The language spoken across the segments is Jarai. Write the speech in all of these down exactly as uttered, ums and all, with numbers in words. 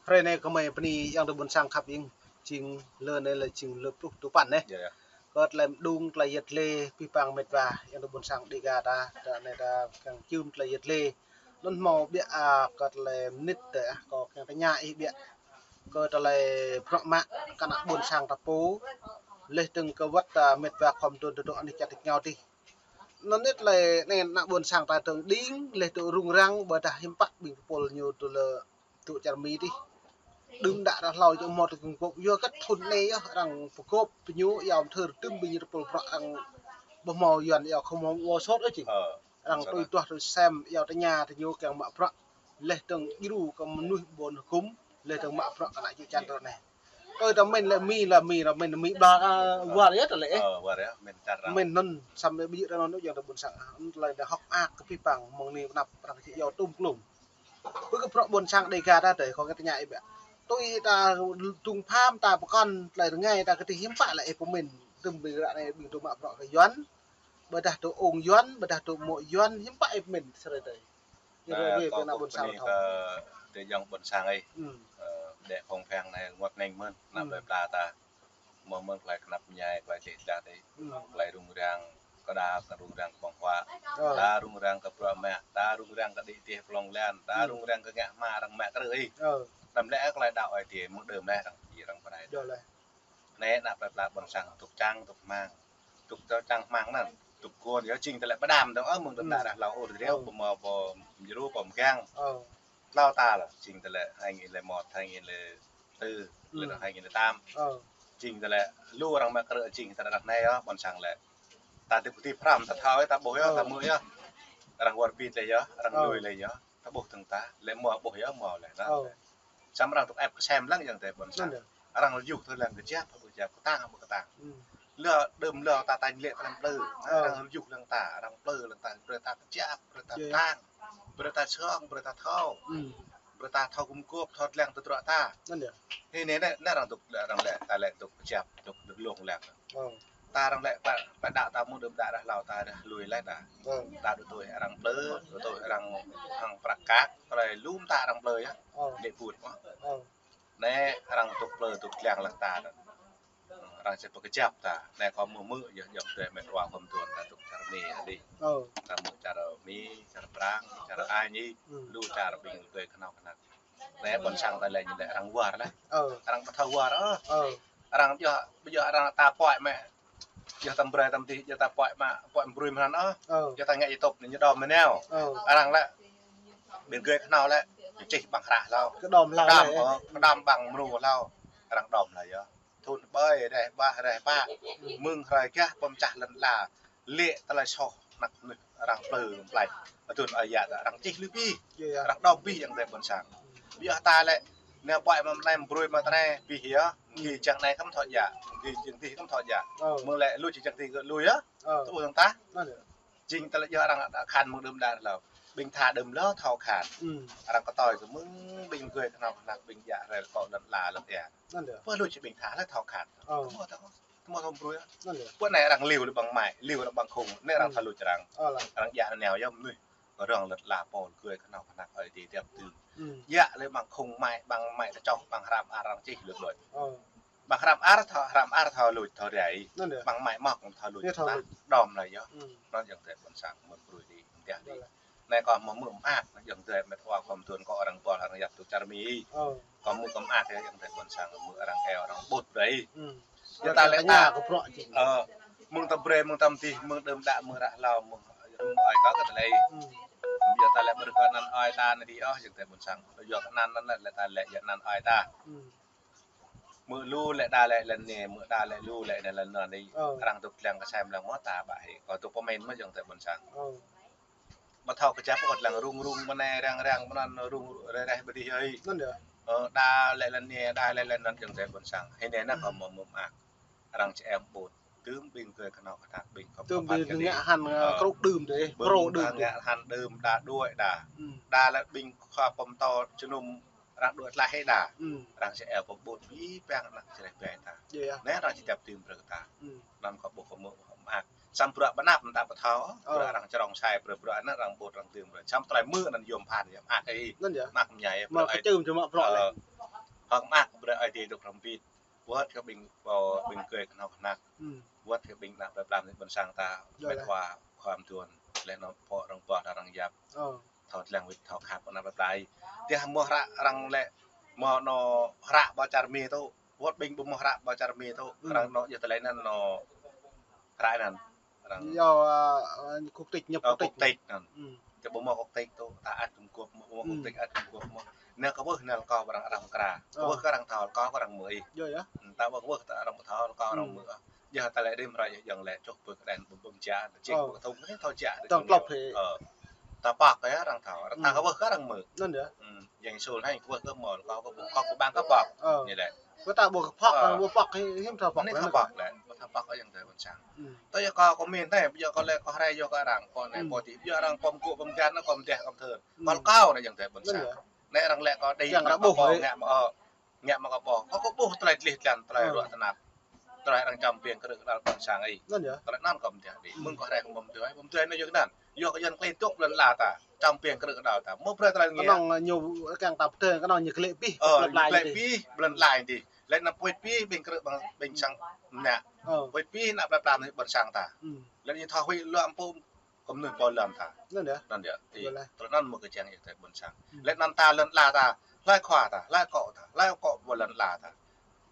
Hrơi anai kơmơi bơni ayŏng adơi ƀôn sang khăp ing, jing lơ anai lĕ jing lơ pluh tơpăn anai. Yơh, yơh. Kơ tơlơi mơđung, tơlơi yăt lĕ, abih bang met wa ayŏng adơi ƀôn sang Dêga ta, ta anai ta kiăng čum tơlơi yăt lĕ. Anŭn hmâo ƀiă, a, kơ tơlơi mơnit tơ, a, kâo kiăng tơña ih ƀiă. Kơ tơlơi bruă mă kơ ană ƀôn sang ta pô. Laih dơ̆ng kơ wơ̆t, a, met wa khŏm tŭ tơdŏ anih čar tač rơngiao adih. Anŭn yơh tơlơi anai ană ƀôn sang ta tơ̆ng đing, laih tŭ rŭng răng, ƀôdah hiư̆m pă ƀing pơpul ñu tŭ lơ tŭ čar Mi adih. Đưm đă ră hlâo čô hmâo tơkung kôp, yua kơ thŭn anai yơh, arăng pơgôp pơ ñu, yua mơthơr tŭm ƀing ñu tơpul bruă arăng ƀu hmâo yuan, yua khŏm hmâo ƀu sôt ôh čing. Ơ, arăng tui tuah tui sem, yua tơña tơ ñu kiăng mă bruă. Laih dơ̆ng djru kơ mơnuih ƀôn hơkŭm, laih dơ̆ng mă bruă kơ ană čư̆ čan tơ anai. Tui ta mĭn lĕ Mi, lĕ Mi, lĕ Mi, Mi ƀlŏr, a, war yơh tơlơi, ơ. Ơ, war yơh, mĭn čar arăng. Mĭn anŭn, samơ̆ ƀu djơ̆ ră anŭn yơh ayŏng adơi ƀôn sang. Anŭn tơlơi đa hŏk mơak kơ abih bang mơ̆ng anai pơ anăp arăng či yua tŭm klum. Bơ kơ bruă ƀôn sang Dêga ta tơ, kâo kiăng tơña ih ƀiă. Tui ta dŭng pham ta pơkŏn tơlơi rơngai ta kơtih hiư̆m pă lĕ ih pơmĭn. Tŭm ƀing ră anai ƀing tŭ mă bruă kơ yuan. Ƀôdah tŭ ung yuan, ƀôdah tŭ mŏ yuan, hiư̆m pă ih pơmĭn sơrơi tơ. Ñu rơi wĕ pơ ană ƀôn sang thâo. Tơ ayŏng ƀôn sang ih. Ơ, đĕ khŏng pheng anai rơngot hơneng mơ̆n, ană plơi pla ta. Mơ̆ mơ̆n tơlơi kơnăp mơñai, tơlơi čeh čah tơ. Tơlơi rŭng răng kơ đa, kơ rŭng răng kơ ƀơ̆ng huă. Ơ. Đa rŭng răng kơ bruă mă, đa rŭng răng kơ đĭ tih plŏng lan, đa rŭng răng kơ ngă hmua arăng mă krư̆ ih. Ơ. Đăm lĕ tơlơi đaŏ Ơi Adai mơ̆ng đưm leh arăng či arăng pơrai. Yơh leh. Anai ană plơi pla ƀôn sang tŭk čang, tŭk hmang. Tŭk čang hmang anŭn, tŭk guôn yơh jing tơlơi pơđam dơ̆ng, ơ, mơ̆ng đưm đă ră hlâo ôh, triu, ƀu hmâo pô djru, pô mơgang. Ơ. Hlâo ta lĕ, jing tơlơi hăng ih lĕ mơmŏt, hăng ih lĕ tơ̆, lĕ hăng ih lĕ tam. Ơ. Jing tơlơi lu arăng mă krư̆ jing tơlơi ră anai yơh, ƀôn sang lĕ. Ta tip tip pơhrăm, ta thâo yơh, ta ƀuh yơh, ta hmư̆ yơh. Arăng wơr bĭt lĕ yơh, arăng lui lĕ yơh. Ta ƀuh tơ̆ng ta, lĕ mơ̆ ƀuh yơh, mơ̆ lĕ, na. Ơ. Samơ̆ arăng tŭk ĕp kơsem lăng ayŏng adơi ƀôn sang. Anŭn yơh. Arăng rơyuh tơ̆ lăng kơjăp, ƀu kơjăp, kơtang, ƀu kơtang. Lĕ đưm lĕ ta tañ lĕ pơlăm plư. Ơ. Arăng rơyuh lăng ta, arăng plư lăng ta, brơi ta kơjăp, brơi ta kơtang, brơi ta song, brơi ta thâo. Brơi ta thâo gum gôp, thâo lăng tơdruă ta. Anŭn yơh. Hĭ anai, anai, anai arăng tŭk, arăng lĕ, ta lĕ tŭk kơjăp, tŭk, tŭk lông lăng. Ơ. Ta arăng lĕ pă, pă đaŏ ta mơ̆ng đưm đă ră hlâo ta ră lui leh đa. Ơ. Ta đu tui arăng plư, đu tui arăng hăng prăk kăk, tơlơi lum ta arăng plư yơh. Ơ. Lĕ put mơ̆. Ơ. Anai arăng tŭk plư tŭk lăng lăng ta anŭn. Arăng či pơkơjăp ta. Anai kâo hmư̆ hmư̆ yơh ayŏng adơi met wa khŏm tuan ta tŭk čar Mi adih. Ơ. Ta hmư̆ čar Mi, čar Prang, čar Anh, lu čar ƀing gơ̆ kơnâo kơnăk. Anai ƀôn sang ta lĕ ñu lĕ arăng war leh. Ơ. Arăng ƀu thâo war ôh. Ơ. Arăng yơh, yơh arăng ta puăi mă. Yơh ta brơi ta mơdih, yơh ta puăi mă, puăi brui mơ̆n ôh. Ơ. Yơh ta ngă YouTube anai ñu đom mơ̆ nao. Ơ. Arăng lĕ ƀing gơ̆ kơnâo lĕ, ñu čih ƀăng hră hlâo. Kơ đom hlâo đom, lĕ. Ơ, kơ đom ƀăng mrô hlâo. Arăng đom hlâo yơh. Thŭn ƀơi, reh ƀah, reh pă. Mơ̆ng hrơi gah pơm čah lŏn ala. Lĕ tơlơi soh anăk mơnuih arăng plư plai. Adun ơi yă ta arăng čih lui pih. Yơh, yơh. Arăng đom pih ayŏng adơi ƀôn sang. Biă ta lĕ, nao puăi mă mơnai brui mă tơnai pih yơh. Gih jang anai khŏm thâo djă, gih jang adih khŏm thâo djă. Ơ. Mơ̆ng lĕ lui či jang adih gơ̆ lui yơh. Ơ. Tui ƀuh dơ̆ng tah. Anŭn yơh. Jing tơlơi yơh arăng ăt khăn mơ̆ng đưm đă hlâo. Ƀing tha đưm hlâo thâo khăn. Arăng kơtoi kơ mơ̆ng ƀing gơ̆ kơnâo kơnăk ƀing djă hrơi kơ lŏn ala lŏn ia. Anŭn yơh. Pơ lui či ƀing tha lĕ thâo khăn. Ơ. Tơmơ̆ tơmơ̆. Tơmơ̆ thâo brui. Anŭn yơh. Pơ anai arăng liu lĕ ƀăng mai, liu lĕ ƀăng khung, anai arăng thâo lui črang. Ơ, lăng. Arăng djă nao yơh mơnuih. Arăng lŏn ala pô gơ̆ kơnâo kơnăk Ơi Adai djăp tŭ. Djă lĕ ƀăng khung mai, ƀăng mai tơčoh, ƀăng hrăm ar arăng čih lui lui. Ơ. Ƀăng hrăm ar thâo, hrăm ar thâo lui thâo rai. Anŭn yơh. Ƀăng mai mơ̆ kơ thâo lui. Yơh, thâo lui. Đom hlâo yơh. Anŭn ayŏng adơi ƀôn sang mơ̆n brui đĭ, mơ̆n đĭ. Anai kâo hmư̆ hmư̆ mơak, ayŏng adơi met wa khŏm tuan kâo arăng ƀuăl arăng yap tŭk čar Mi. Ơ. Kâo hmư̆ kâo mơak yơh ayŏng adơi ƀôn sang hmư̆ arăng eo arăng ƀut brơi. Yơh ta lĕ ta. Ơ, mơ̆ng ta brơi, mơ̆ng ta mơdih, mơ̆ng đưm đă, mơ̆ng ră hlâo, mơ̆ng ơi kâo kơ tơlơi. Yơh ta lĕ ƀrư̆ kơ anăn ơi ta anai đĭ ôh, ayŏng adơi ƀôn sang. Yua kơ anăn anăn lĕ, lĕ ta lĕ yua anăn ơi ta. Mơ̆ lu lĕ đa lĕ lăn anai, mơ̆ đa lĕ lu lĕ anai lăn anăn đĭ. Ơ. Arăng tŭk lăng kơsem lăng mơ̆ ta ƀă hĭ. Kâo tŭk pơmĭn mơ̆ ayŏng adơi ƀôn sang. Ơ. Ƀu thâo kơjăp ôh lăng rŭng rŭng mơnai răng răng mơnăn rŭng reh reh bơdih hơi. Anŭn yơh. Ơ, đa lĕ lăn anai, đa lĕ lăn anăn ayŏng adơi ƀôn sang. Hĭ anai nă kâo mơ̆ mơak. Arăng či ĕp ƀut. Tŭm ƀing gơ̆ kơnâo kơnăk ƀing khŏm. Tŭm ƀing ngă hăn, ơ, krŭk đưm dih, pro đưm dih. Ngă hăn đưm đa đuaĭ đa. Đa lĕ ƀing khua pơm tâo jơnum arăng đuaĭ tlaih hĭ đa. Arăng či ĕp ƀut abih bang anăn čreh ƀai ta. Yơh, yơh. Anai arăng či djăp tŭm brơi kơ ta. Anŭn kâo ƀuh kâo hmư̆ mơak. Samơ̆ bruă pơanăp ta ƀu thâo. Ơ. Bruă arăng črông sai, bruă, bruă anŭn arăng ƀut arăng tŭm brơi. Samơ̆ tơlơi hmư̆ anŭn yôm phăn yơh mơak ih. Anŭn yơh. Mơak mơñai. Mơ̆ kơčưm čơmă bruă lĕ. Hơ̆k mơak brơi Ơi Adai dŏ hrŏm hơbĭt. Wơ̆t kơ ƀing, ƀing gơ̆ kơnuk kơna. Wơ̆t kơ ƀing ană plơi pla ƀôn sang ta. Mĕt wa khua mơduôn. Lĕ anŭn pô arăng ƀuh arăng yap. Thâo lăng wĭt thâo khăp ană plơi pla. Tơdah mơ̆ hră arăng lĕ mơ̆ anŭn hră ƀơi čar Mi tŭ. Wơ̆t ƀing ƀu mơ̆ hră ƀơi čar Mi tŭ. Arăng anŭn yơh tơlơi anŭn anŭn hră anŭn. Arăng yua, ơ, quốc tịch, nhập quốc tịch. Quốc tịch anŭn. Tơ ƀu mơ̆ quốc tịch tŭ, ta ăt kơkuh mơ̆, ƀu mơ̆ quốc tịch ăt kơkuh mơ̆. Anai kơ ƀuh anai kơ arăng arăng kra. Kơ ƀuh kơ arăng thâo kơ arăng mơ̆ ih. Ta ƀuh kơ ƀuh ta arăng thâo kơ arăng mơ̆. Yơh ta lĕ rĭm hrơi yơh jing lĕ čuh ƀơi kơđen ƀơ̆ng ƀơ̆ng ja, čih ƀơi thŭng anai thâo ja. Tơng klop hĭ. Ta pŏk kơ arăng thâo, arăng ta kơ ƀuh kơ arăng mơ̆. Anŭn yơh. Yang sul hai kơ ƀuh kơ mơ̆ kơ ƀuh kơ ƀang kơ pŏk. Anai lĕ. Kơ ta ƀuh kơ pŏk, ƀuh pŏk hĭ, hĭ ta pŏk. Anai thâo pŏk lĕ, ta pŏk kơ yang tơ ƀôn sang. Tơ yơh kơ kơ min tơ, yơh kơ lĕ kơ hrơi yơh kơ arăng, kơ anai kơ ti, yơh arăng pơm gŭ pơm gan, kơ mơdeh kơ thơr. Kơ kơ anai yang tơ ƀôn sang. Anai arăng lĕ kơ đĭ, ngă kơ pô, ngă mơ̆, ngă mơ̆ kơ pô. Kơ kơ ƀuh tơlơi dlih dlan, tơlơi ruă tơnap. Tơlơi arăng čăm ƀing krư̆ kơđal ƀôn sang ih. Anŭn yơh. Tơlơi anŭn kơ mơdeh đĭ. Mơ̆ng kơ hrơi kơ mơ̆ mơdeh, mơ̆ mơdeh anai yơh anŭn. Yơh kơ yang klei tŭk lŏn ala ta. Čăm ƀing krư̆ kơđal ta. Mơ̆ brơi tơlơi ngă. Kơnơ̆ng ñu kăng ta pơtê, kơnơ̆ng ñu klĕ pih, ñu klĕ pih, lŏn ala dih. Lĕ anŭn pơwĭt pih, ƀing krư̆ ƀing, ƀing sang mơnă. Pơwĭt pih ană plơi pla anai ƀôn sang ta. Lĕ ñu thâo huĭ luă mpŭ kơ mơnuih pô lŏn ta. Anŭn yơh. Anŭn yơh. Tui. Tơlơi anŭn mơ̆ kơ čang yơh tơ ƀôn sang. Lĕ anŭn ta lŏn ala ta, hlơi khua ta, hlơi akŏ ta, hlơi akŏ pô lŏn ala ta.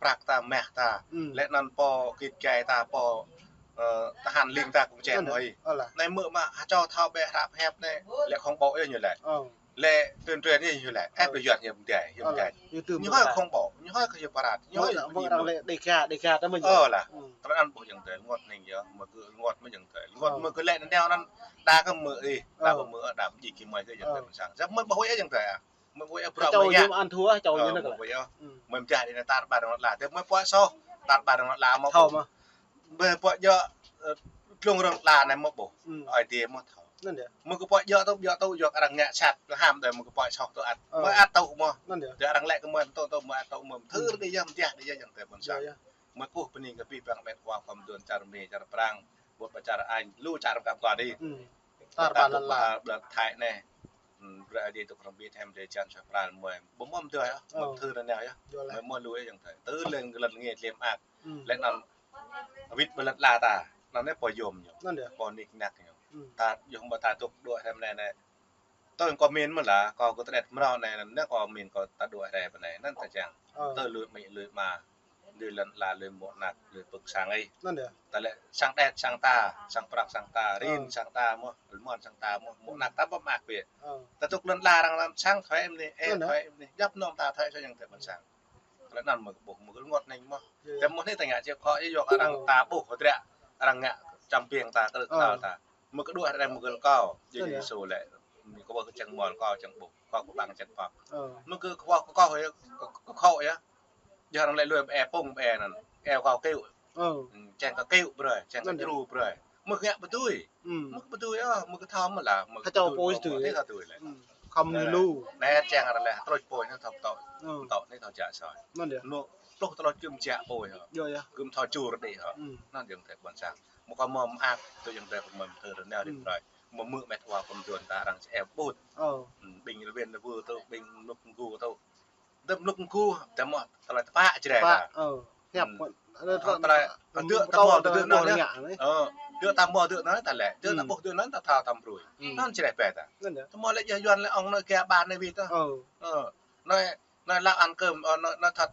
Prăk ta, mah ta, lĕ anŭn pô git gai ta, pô, ơ, tơhan ling ta kơ čang mơ̆ ih. Anai mơ̆ mă hơčâo thâo ƀĕ hră pơhiăp anai, lĕ khŏng ƀô̆ yơh ñu lĕ. Lĕ tuyên truyền yơh ñu lĕ, ĕp lĕ yuan yơh mơdeh, yơh mơdeh. Ñu hơi khŏng ƀô̆, ñu hơi kơ yơh parat, ñu hơi kơ yơh. Ơ lah. Tơlơi anŭn ƀuh yang tơ, rơngot hning yơh, mơ̆ kơ rơngot mơ̆ yang tơ. Rơngot mơ̆ kơ lĕ anai anŭn, đa kơ mơ̆ ih, đa kơ mơ̆, đa ƀu djơ̆ kơ mơ̆ kơ yang tơ ƀôn sang. Săp mơ̆ ƀuh yơh yang tơ ah. Mơ̆ ƀuh yơh bruă mơ̆ ngă. Hơčâo ñu mơ̆n thua, hơčâo ñu nă. Mơ̆ ƀuh yơh. Mơ̆ mơdeh đĭ anai tar ƀar rơngot la, tơ mơ̆ pô soh, tar ƀar rơngot la mơ̆ ƀuh. Mơ̆ pô djơ̆, ơ, tlung rơngot la anai mơ̆ ƀuh. Ơi Adai mơ̆ thâo. Anŭn yơh. Mơ̆ kơ pô djơ̆ tŭ, djơ̆ tŭ, yua kơ arăng ngă sat, kơ ham tơ mơ̆ kơ pô soh tŭ ăt. Mơ̆ ăt tŭ mơ̆. Anŭn yơh. Tơ arăng lĕ kơ mơ̆ tŭ tŭ mơ̆ ăt tŭ mơ̆. Thâo dih yơh mơdeh đĭ yơh yang tơ ƀôn sang. Mơ̆ kơ ƀing anai kơ ƀing mĕt wa khua mơduôn čar Mi, čar Prang, ƀuh ƀơi čar Anh, lu čar kăm kơ dih. Tar ƀar lŏn la. Tar ƀar lŏn la Thái anai. Brơi Ơi Adai dŏ hrŏm hơbĭt, hăm dêh čan sa pral mơ̆. Ƀu mơ̆ mơdeh yơh, mơ̆ thâo rơngiao yơh. Mơ̆ mơ̆ lui yang tơ. Tơ lĕ lŏn ngă lĕ mơak. Lĕ anŭn wĭt ƀơi lŏn la ta. Anŭn anai pô yôm ñu. Pô nik nak ñu. Ta yôm ƀơi ta dŏ đuaĭ hrăm anai anai. Tơ kơ min mơ̆ lah, kơ kơ tơđet mrâo anai, anŭn kơ min kơ ta đuaĭ hrăm anai, anŭn ta čang. Tơ lui amĭ, lui ama, lui lŏn la, lui mơ̆ anak, lui pơ̆k sang ih. Anŭn yơh. Ta lĕ sang đet sang ta, sang prăk sang ta, rin sang ta mơ̆, rơmon sang ta mơ̆, mơ̆ anak ta ƀu mơak biă. Ta dŏ lŏn la arăng lăm sang thoi anai, ê thoi anai, djŏp nŏm ta thoi sang yang tơ ƀôn sang. Tơlơi anŭn mơ̆ kơ ƀuh, mơ̆ kơ rơngot hning mơ̆. Tơ mơ̆ anai ta ngă či kơ yua kơ arăng ta ƀuh hơdră, arăng ngă čăm ƀing ta, krư̆ kơđal ta. Mơ̆ kơ đuaĭ arăng mơ̆ kơ kâo, jing Yêsu lĕ, mơ̆ kơ ƀuh kơ čang mơ̆ kâo čang ƀuh, kâo kơ ƀang čang pŏk. Mơ̆ kơ kâo kơ kâo yơh, kơ kâo yơh. Jing arăng lĕ lui ƀe pung ƀe anŭn, eo kâo kiu. Čang kơ kiu brơi, čang kơ jru brơi. Mơ̆ kơ ngă pơtui. Mơ̆ kơ pơtui ơ, mơ̆ kơ thâo mơ̆ lah, mơ̆ kơ thâo pô pơtui. Thâo tui lĕ. Khăm ñu lu. Anai čang arăng lĕ, trôč pô anai thâo pơtô. Pơtô anai thâo jak soi. Anŭn yơh. Anŭn pluh tơlơi kư̆m jak pô yơh. Yơh yơh. Kư̆m thâo čur đĭ yơh. Anŭn yang tơ ƀôn sang. Mơ̆ kơ mơ̆ mơak, tơ yang tơ kơ mơ̆ thâo rơngiao đĭ brơi. Mơ̆ mơ̆ mĕt wa khua mơduôn ta arăng či eo ƀut. Ƀing rơwen rơwơ tŭ, ƀing mlŭk mgu tŭ. Tơ mlŭk mgu, tơ mơ̆ tơlơi tơpă Jrai ta. Hiăp. Tơlơi, tơlơi, tơlơi, tơlơi, tơlơi, tơlơi, tơlơi, tơlơi, ta ƀuh tơlơi anŭn ta lĕ, tơlơi ta ƀuh tơlơi anŭn ta thâo tăm brui. Anŭn Jrai pĕ ta. Tơmơ̆ lĕ yơh Yuan lĕ ŏng anai kia ƀan anai wĭt ta. Anai, anai lăp ăn cơm, anai, anai thâo,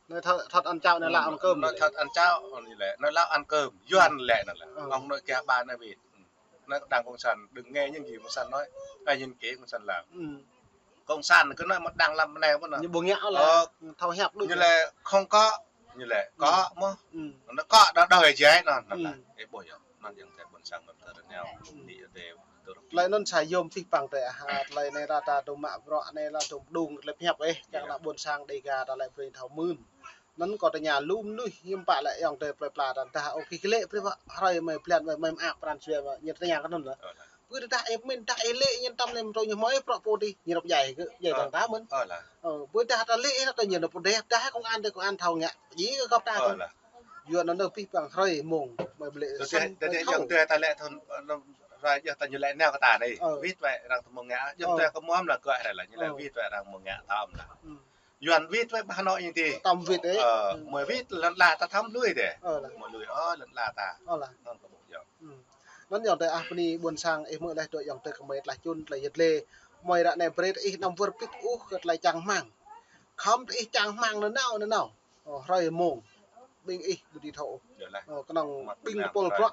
anai thâo, thâo ăn cháo, anai lăp ăn cơm. Anai thâo ăn cháo, anai lĕ, anai lăp ăn cơm, Yuan lĕ anŭn lĕ. Ŏng anai kia ƀan anai wĭt. Anai đang cộng sản, đừng nghe những gì cộng sản nói, hãy nhìn kỹ cộng sản làm. Cộng sản kơ anai mơ̆ đang lăm anai mơ̆ anai. Ñu ƀu ngă lah. Thâo hiăp đôč. Ñu lĕ không có, ñu lĕ có mơ̆. Anai có đó đời Jrai anŭn, anŭn lah. Ê ƀuh yơh, anŭn yang tơ ƀôn sang mơ̆ tơ rơngiao. Tơlơi anŭn sa yôm pih păng tơ, ha, tơlơi anai ta ta dŏ mă bruă anai lah dŏ mơđung tơlơi pơhiăp ih, čang ană ƀôn sang Dêga ta lĕ brơi thâo mưn. Anŭn kâo tơña lu mơnuih hiư̆m pă lĕ yang tơ plơi pla ta dah ôh kơ lĕ brơi hrơi mơi blan mơi mơak pran jua mơi ñu tơña kơ anŭn lah. Ƀu dah ih min dah ih lĕ ñu tăm lĕ mơtrô ñu mơi prŏ pô dih ñu rŏp jai kơ jai tang ta mơ̆n. Ƀu dah ta lĕ ih ta ñu rŏp pô dih dah công an tơ công an thâo ngă. Jing kơ gŏp ta kơ. Yua anŭn pih păng hrơi mông mơi ƀu lĕ. Tơdah yang tơ ta lĕ thâo rai yơh ta ñu lĕ nao kơ ta anai. Wĭt wĕ arăng tơ mơ̆ ngă. Yang tơ kơ mơ̆ lah kơ hrơi lah ñu lĕ wĭt wĕ arăng mơ̆ ngă tơm lah. Yuan wĭt wĕ ƀah anŏ ñu ti. Tăm wĭt ĕ. Ơ, mơi wĭt lŏn ala ta thăm lui dêh. Ơ lah. Mơi lui, ơ, lŏn ala ta. Ơ lah. Anŭn kơ ƀuh yơh. Anŭn yơh tơdah ah bơni ƀôn sang ih mơi laih dŏ ayŏng adơi kơmơi tơlơi čun tơlơi yet lê. Mơi ră anai brơi ih anăm wơr bĭt ôh kơ tơlơi čang rơmang. Khŏm ih čang rơmang nanao nanao. Ơ, hrơi mông. Ƀing ih ƀu dưi thâo ôh. Ơ, kơnơ̆ng ƀing tơpul bruă.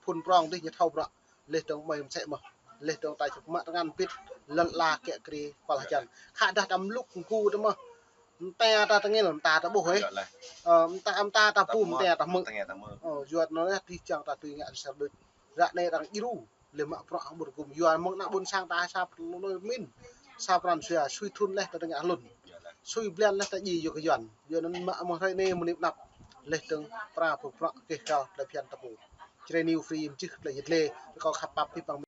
Phun prong dih ñu thâo bruă. Laih dơ̆ng mơi mơsĕ mơ̆n. Laih dơ̆ng ta čŭp mă tơngan bĭt lŏn ala kiă kriê kơpal hơjăn. Khă dah ta mlŭk ngku tơ mơ̆n. Mơta ta tơngil, mơta ta ƀuh ĕ. Ơ, mơta, mơta ta pu, mơta ta hmư̆. Ơ, yua anŭn laih dih čang ta tui ngă sar đôč. Ră anai arăng djru. Laih mă bruă hăng ƀun gum. Yua mơ̆ng ană ƀôn sang ta sa pran min. Sa pran jua, sui thŭn laih ta tơngă hlŭn. Sui blan laih ta djai yua kơ Yuan. Yua anŭn mă mơ̆ng hrơi anai mơ̆ng anăp. Laih dơ̆ng pra pơk bruă keh kal tơlơi phiăn ta pô. Jrai New Free mơčih tơlơi yet lê. Rơkâo khăp pap pih păng